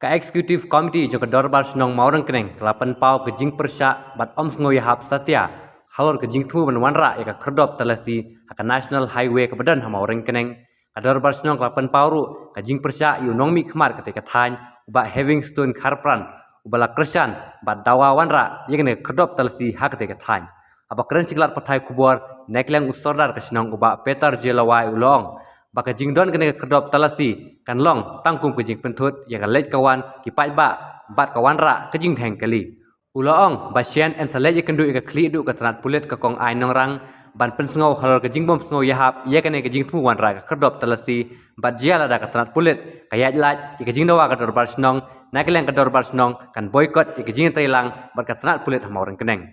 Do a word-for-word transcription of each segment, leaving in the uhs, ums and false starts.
Ka Executive Committee jong ka Dorbar Shnong Mawryngkneng ka la pynpaw ka jingpyrshah bad ym sngew ïahap satia halor ka jingthmu ban wanrah ïa ka khyrdop talasi ha ka National Highway kaba don ha Mawryngkneng. Ka Dorbar Shnong ka la pynpaw ruh ka jingpyrshah ïa u nongmihkhmat katei ka thaiñ, u Bah Havingstone Kharpran, uba la kyrshan bad dawa wanrah ïa kane ka khyrdop talasi ha katei ka thaiñ. Haba kren sha ki lad pathai khubor na ka liang u Sordar ka shnong, u Bah Peter J Lawai, u la ong ba ka jingdon kane ka khyrdop talasi kan long tang kum ka jingpynthut ïa ka leit ka wan ki paidbah bad ka wanrah ka jingdheng kali. U la ong ba shen yn sa leit ïakynduh ïa ka khlieh duh ka tnat pulit, ka Kong Ainongrang, ban pynsngew halor ka jingbym sngew ïahap ïa kane ka jingthmu wanrah ka khyrdop talasi, bad jia lada ka tnat pulit ka ïaid lait ïa ka jingdawa ka Dorbar Shnong, na ka liang ka Dorbar Shnong kan boycott ïa ka jingïatreilang bad ka tnat pulit ha Mawryngkneng.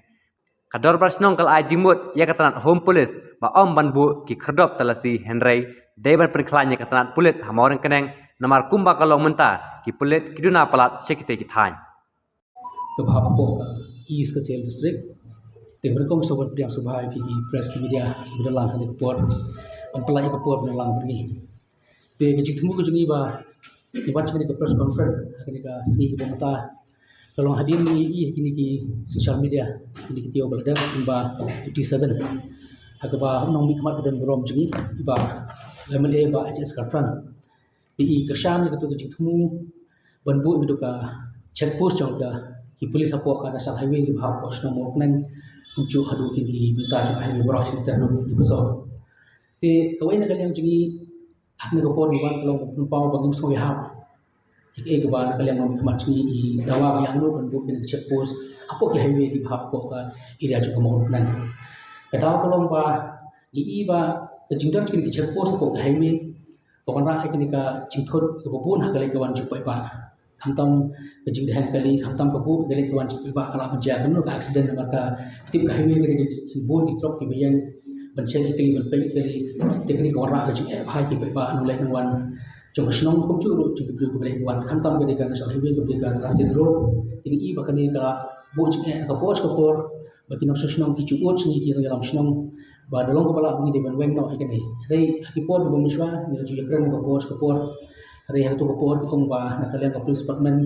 Ka Dorbar Shnong ka la ai jingmut ïa ka tnat Home Police ba ym ban buh ki khyrdop talasi, hynrei dei ban pynkhlaiñ ïa ka tnat pulit ha Mawryngkneng, namar kumba ka long mynta ki pulit ki duna palat sha kitei ki thaiñ. Ka bha hapoh East Khasi Hills District. Te bad kong sa wan pdiang sngewbha ïa phi ki press, ki media, ki ba don lang ha kane ka por, ban pynlait ïa ka por ban don lang bad ngi. Te ka jingthmu ka jong ngi ba ngi wan sha kane ka press conference ha kane ka sngi kaba mynta ka long hadien ba ngi ïohi ha kine ki social media, kine ki taïew ba la dep, ba U T seven, ha kaba u nongmihkhmat ba don burom jong ngi, ba M L A, Bah H S Kharpran, te i kyrshan ïa kato ka jingthmu ban buh ïa kato ka check post jong ka, ki police hapoh ka National Highway, kiba hapoh shnong Mawryngkneng, kumjuh haduh kine ki bynta jong ka highway baroh, sha Tyndall, Dipasong. Te kawei na ka liang jong ngi, ha kane ka por ngi wan ka long ban pynpaw ba ngim sngew ïahap ïa kaei kaba na ka liang nongmihkhmat jong ngi i dawa ba ïa ngno ban buh kine ki check post hapoh ki highway kiba hap hapoh ka area jong ka Mawryngkneng. Ka daw ka long ba ngi i ba ka jingdon kine ki check post hapoh ki highway ka wanrah ïa kane ka jingthut kaba bun ha ka leit ka wan jong u paidbah. Khamtam ka jingdheng kali, khamtam ka buh ka leit ka wan jong u paidbah, ka lah ban jia kumno ka accident namar ka tip ka highway ka dei ka jingbun ki trok kiba ïeng ban check ïa kali, ban peit ïa kali. Te kane ka wanrah ka jingeh bha ïa ki paidbah nongleit nongwan jong ka shnong, kumjuh ruh jong ki briew kiba leit wan. Khamtam ka dei ka National Highway, ka dei ka transit road. Te ngi i ba kane ka lah buh jingeh ha ka por sha ka por, ba ki nongshong shnong ki ju ud sha ngi ki nongïalam shnong ba da long kaba lah ba ngi dei ban weng noh ïa kane. Hynrei ha ki por kiba mynshuwa ngi la ju ïakren ha ka por sha ka por. Hynrei ha kato ka por ki ong ba na ka liang ka police department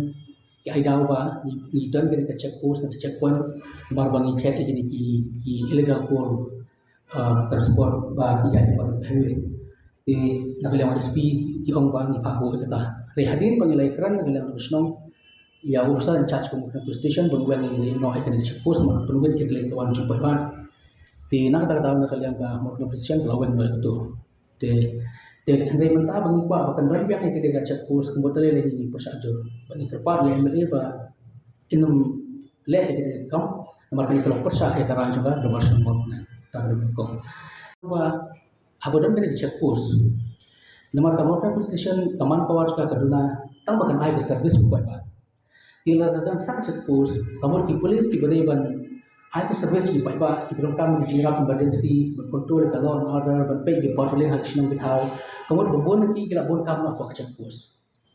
ki ai daw ba ngi, ngi don kane ka check post, ka check point, namar ba ngi check ïa kine ki, ki illegal coal, ah, transport ba ki ïaid lypa ka highway. Te na ka liang S P ki ong ba ngi phah buh ïa kata. Hynrei hadien ba ngi la ïakren na ka liang ka shnong ïa u officer in charge ka Mawryngkneng Police Station ban weng ïa kane ka check post, namar pynwit ïa ka leit ka wan jong u paidbah. Te na kata ka daw na ka liang ka Mawryngkneng Police Station ka la weng noh ïa kato. Te, te hynrei mynta ba ngi kwah ba kan don biang ïa kane ka check post, ka mut da lei lei ngi pyrshah jur ba ngi kyrpad ïa u M L A ba un nym leh ïa kane ka kam, namar kane ka long pyrshah ïa ka rai jong ka Dorbar Shnong Mawryngkneng. Ta ka dei ba kong ba haba don kane ka check post, namar ka Mawryngkneng Police Station ka manpower jong ka ka duna tang ba kan ai ka service u paidbah. Te lada don sa ka check post, ka mut ki police kiba dei ban ai ka service ïa ki paidbah, kiba donkam ïa ka jingïarap emergency, ban control ïa ka law and order, ban peit ïa ki patrolling ha ki shnong ki thaw, ka mut ba bun na ki ki la bun kam na ka check post.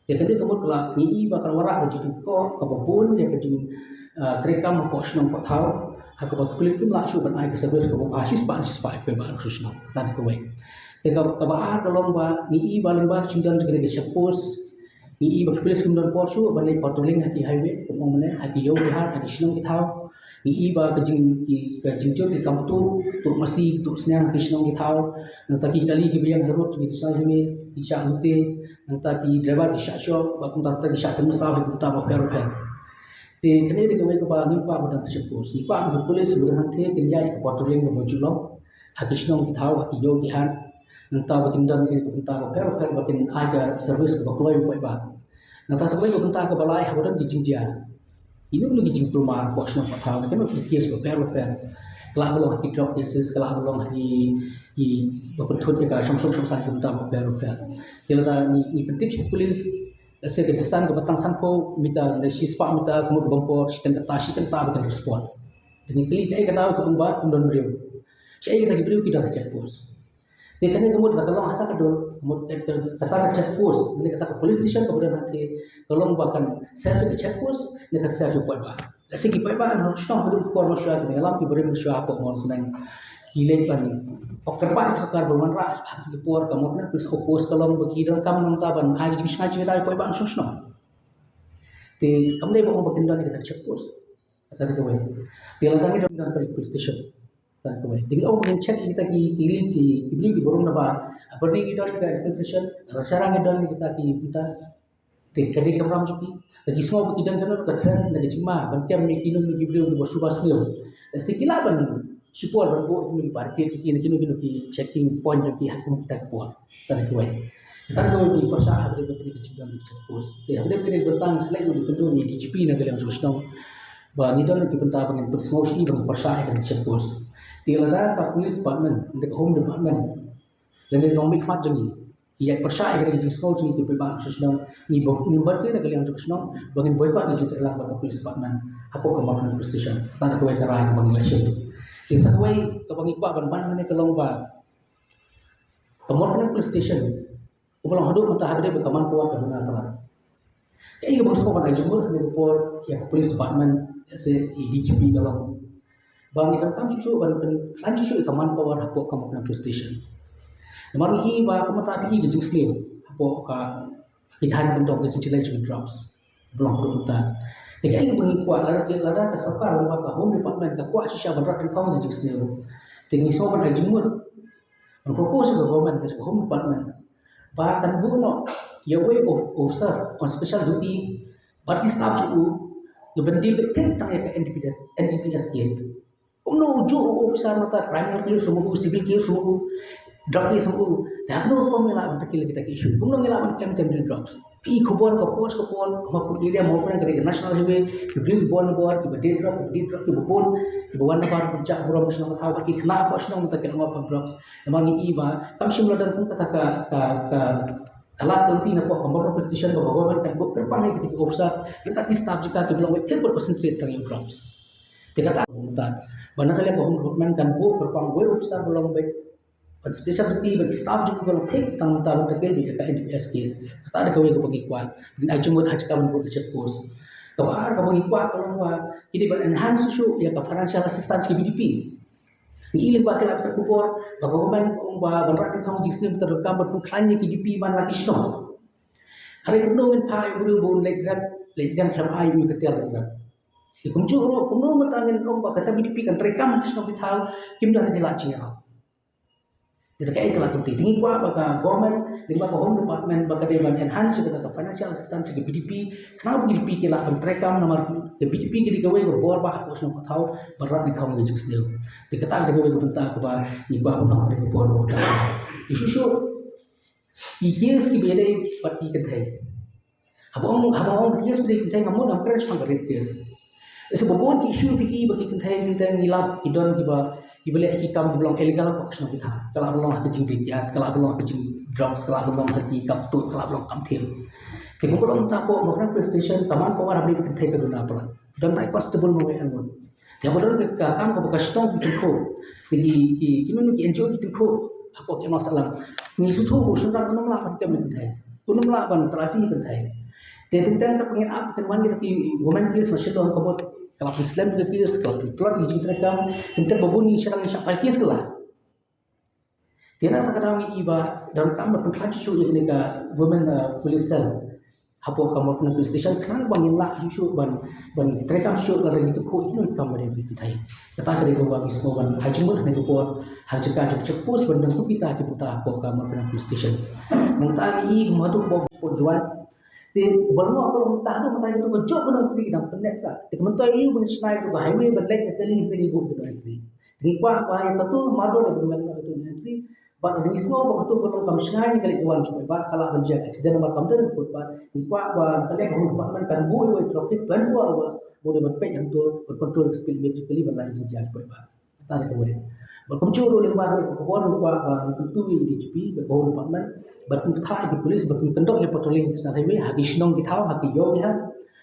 Te kane ka mut ka la, ngi i ba ka la wanrah ka jingkyrkhu kaba bun ïa ka jing, ah, treikam hapoh shnong hapoh thaw, ha kaba ki pulit kim lah shuh ban ai ka service kaba bha shispah shispah ïa ki paidbah ha shnong. Kata ka dei kawei. Te ka, kaba ar ka long ba ngi i ba lyngba ka jingdon kane ka check post, ngi i ba ki pulit kim don por shuh ban leit patrolling ha ki highway, kum ong mynne, ha ki ïew ki hat, ha ki shnong ki thaw. Ngi i ba ka jing, ki, ka jingjur ki kam tuh, tuh masi, tuh sniang ha ki shnong ki thaw. Nangta ki kali kiba ïeng harud ki National Highway ki shah lute, nangta ki driver ki shah shoh, bad kumta ki shah pynmynsaw ha ki bynta bapher bapher. Te kane dei kawei kaba ngi kwah ba don ka check post. Ngi kwah ba ki pulit kiba don hangtei kin ïaid ïa ka patrolling kaba ju long ha ki shnong ki thaw, ha ki ïew ki hat. Nangta ba kin don ïa ka bynta bapher bapher ba kin ai ka service kaba kloi ïa u paidbah. Nangta sa kawei ka bynta kaba lai, haba don ki jingjia, ïa kino kino ki jingkulmar hapoh shnong hapoh thaw, ïa kino ki case bapher bapher, ka lah ba long ha ki drug cases, ka lah ba long ha ki, kiba pynthut ïa ka shong suk shong sain, ki bynta bapher bapher. Te lada ngi, ngi pyntip sha ki pulit, lehse ka distance kaba tang sanphew meter ne shispah meter, ka mut ba bun por shiteng kynta, shi kynta ba kin respond. Te ngi kylli kaei kata, ki ong ba ym don briew. Shaei kata ki briew? Ki don ha check post. Te kane ka mut lada ka long ha sa ka dur, ka mut, eh, ka, kata ka check post, ne kata ka police station kaba don hangtei, ka long ba kan serve ïa ka check post ne kan serve ïa u paidbah? Lehse ki paidbah na shnong haduh ka por mynshuwa ki nongïalam kiba rim mynshuwa hapoh Mawryngkneng ki leit ban kyrpad ïa ka sorkar ban wanrah ha ki por, ka mut na police outpost ka long ba ki donkam nangta ban ai ka jingshngaiñ jingdaw ïa u paidbah na shnong shnong. Te kam dei ba ong ba kin don ïa kita ki check post. Kata ka wei. Te lada ngi don, don police station. Kata ka wei. Te ngi ong ba ngin check ïa kita ki, ki, ki, ki briew kiba rung naba. Haba ngi don ïa ka infiltration, lada sharai ngi don ïa kita ki bynta. Te ka dei kamram jong ki. Lada ki sngew ba ki don kano ka threat na ka jingma ban kem ïa kino kino ki briew kiba shu ba sniew, lehse ki lah ban shipor ban buh ïa kino ki barricade jong ki, na kino kino ki checking point jong ki ha kino kita ki por. Kata ka wei. Kata ka wei, ngi pyrshah haba ïadei bad kine ki jingdon ki check post. Te haba ïadei bad kine ki bynta, ngi sa leit ïakynduh ïa u D G P na ka liang jong ka shnong ba ngi don ki bynta ba ngin pynsngew sha i ba ngin pyrshah ïa kane ka check post. Te lada ka police department, lada ka home department, lane nongmihkhmat jong ngi, ki ïai pyrshah ïa kane ka jingsngew jong ngi ki paidbah sha shnong, ngi ba, ngi ban sngewthuh na ka liang jong ka shnong ba ngin boycott ïa ka jingtrei lang bad ka police department hapoh ka Mawkyrwat Police Station. Kata ka wei ka rai kaba ngi la shim. Te sa kawei kaba ngi kwah ban ban hangne ka long ba ka Mawkyrwat Police Station kaba long haduh mynta haba ïadei bad ka manpower ka duna palat. Kaei kaba ngi sngew ban ai jingmut ha kane ka por ïa ka police department, ïa ka D G P ka long ba ngi donkam shuh shuh ban pynkhlaiñ shuh shuh ïa ka manpower hapoh ka Mawkyrwat Police Station. Namar ngi i ba kumta phi i ka jingsniew hapoh ka, ki thaiñ kyntong, ka jingjlei jong ki drugs ba long haduh mynta. Te kaei kaba ngi kwah, lada, lada ka sorkar, lada ka Home Department ka kwah shisha ban rat dyngkhong ïa ka jingsniew, te ngi sngew ban ai jingmut, ban propose ïa ka government, ka Home Department, ba kan buh noh ïa uwei u officer on special duty bad ki staff jong u, ïa ban deal beit tang ïa ka N D P S, N D P S case. Kumno u juh u officer mynta, criminal case ruh ma u, civil case ruh ma u, drug case ruh ma u. Te ha kano ka rukom ngi lah ban tackle kita ki issue? Kumno ngi lah ban kem ïa ki drugs? Phi i khubor ka por sha ka por, ha Mawkyrwat area, Mawkyrwat ka dei ka national highway, ki briew ki bun na bor, kiba die drug, kiba die drug, kiba bun, kiba wan na bar, kiba jah burom shnong ka thaw, ki khynnah hapoh shnong mynta ki la ngop ha drugs. Namar ngi i ba kam shym la don kum kata ka, ka, ka, ka lad ka lynti na poh ka Mawkyrwat Police Station ba ka government kan buh kyrpang ïa kita ki officer, ryngkat ki staff jong ka kiba long beit thik bad concentrate tang ïa u drugs. Te kata mynta ba na ka liang ka Home Department kan buh kyrpang uwei u officer ba long beit ban special duty, ban ki staff jong u ba long thik tang mynta ban tackle beit ïa ka N D P S case. Kata dei kawei kaba ngi kwah. Ngin ai jingmut ha jaka ban buh check post. Kaba ar kaba ngi kwah ka long ba ki dei ban enhance shuh ïa ka financial assistance ki V D P. Ngi i lyngba ki lad ki khubor ba ka government ka ong ba ban rat dyngkhong jingsniew mynta donkam ban pynkhlaiñ ïa ki V D P man la ki shnong. Hynrei kumno ngin phah ïa u briew ba un leit grab, leit gan khlem ai u ka tiar ban grab? Te kumjuh ruh kumno mynta ngin ong ba kata V D P kan treikam ha ki shnong ki thaw, kim don ha ki lad jingïarap? Te kaei ka lad ka lynti? Te ngi kwah ba ka government lyngba ka Home Department ba ka dei ban enhance ïa kata ka financial assistance ïa ka V D P, khnang ba ki V D P ki lah ban treikam, namar ka V D P ka dei kawei ka bor ba hapoh shnong ka thaw ban rat dyngkhong ïa ka jingsniew. Te kata ka dei kawei ka bynta kaba ngi kwah ban ong ha kane ka por ba mynta. Ïa shuh shuh ki case kiba ïadei bad ki kynthei. Haba ong, haba ong ki case ba ïadei kynthei, nga mut ngam kren shaphang ka rape case. Ïa sa ba bun ki issue phi i ba ki kynthei teng teng ngi lap ki don kiba, kiba leh ki kam kiba long illegal hapoh shnong ki thaw. Ka lah ban long ha ka jingdih kiad, ka lah ban long ha ka jingdrugs, ka lah ban long ha ki kam tuid, ka lah ban long kam thiem. Te kumba long mynta hapoh Mawkyrwat Police Station, ka manpower haba ïadei bad kynthei ka duna palat. Don tai constable ma wei arngut. Te haba don ka, ka kam kaba ka shnong ki tyngkhuh, ki, ki, ki, kino kino ki N G O ki tyngkhuh hapoh ki amla sahlang, ngi sngewthuh ba u shynrang un ym lah ban kem ïa ki kynthei, un ym lah ban tarashi ïa ki kynthei. Te teng teng katba ngin ap kan wan kita ki women police na Shillong, ka mut ka la pynslem ïa ki case, ka la pyntlot ïa ki jingtreikam. Teng teng ba bun ngi shynrang ngi shah file case ka la. Te na kata ka daw ngi i ba donkam ban pynkhlaiñ shuh shuh ïa kane ka women, uh, police cell hapoh ka Mawkyrwat Police Station, khnang ba ngin lah shuh shuh ban, ban treikam shuh shuh lada ngi tyngkhuh ïa kino ki kam ba ïadei bad ki kynthei. Kata ka dei kaba ngi sngew ban ai jingmut ha kane ka por ha ka jaka jong ka check post ban don kum kita ki bynta hapoh ka Mawkyrwat Police Station. Nangta ngi i kumba haduh ba poi Jowai. Te ba long ka long mynta haduh mynta ïa katu ka jop ka no entry ki dang pynneh sah. Te ka myntoi ïa u ban shna ïa katu ka highway ban leit na kali, kali buh ka no entry. Ngi kwah ba ïa katu mardor ïa ka no entry. Bad ngi sngew ba katu ka long kam shngaiñ ïa ka leit ka wan sha paidbah, ka lah ban jia accident namar kam don footpath. Ngi kwah ba ka leit ka home department kan buh ïa u traffic twenty-four hours, ba u dei ban peit hangto, ban control ka speed limit jong ka kali ban lait jingïaid sha paidbah. Kata dei kawei. Bad kumjuh ruh lyngba kane ka khubor ngi kwah ba ngi kyntu ïa u D G P bad ka home department ba kin pynthah ïa ki police ba kin kyndoh ïa patrolling National Highway ha ki shnong ki thaw, ha ki ïew ki hat.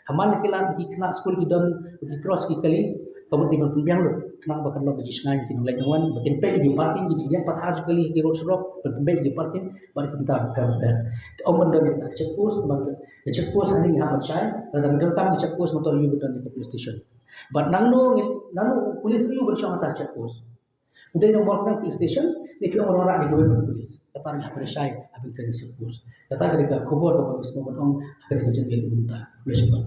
Ha man la ki lad ba ki khynnah skul ki don ba ki cross ki kali, ka mut dei ban pynbiang lut khnang ba kan long ka jingshngaiñ ïa ki nongleit nongwan, ba kin peit ïa ki parking, ki jingïeng pathar jong ki kali ha ki road surok, ban pynbiang ïa ki parking bad ki bynta bapher bapher. Te ym ban don ïa ka check post, namar ka check post hangne ngi hap ban shai, lada ngi donkam ka check post, mynta ïoh ban don ïa ka police station. Bad nangno ngi, nangno u police ïoh ban shong ha kata ka check post? U dei na Mawkyrwat Police Station ne phi ong u wanrah da kawei pat ka police? Kata ngi hap ban shai, hap ban kren check post. Kata ka dei ka khubor kaba ngi sngewbha ban ong ha kane ka jingïaroh mynta. Khublei shibun.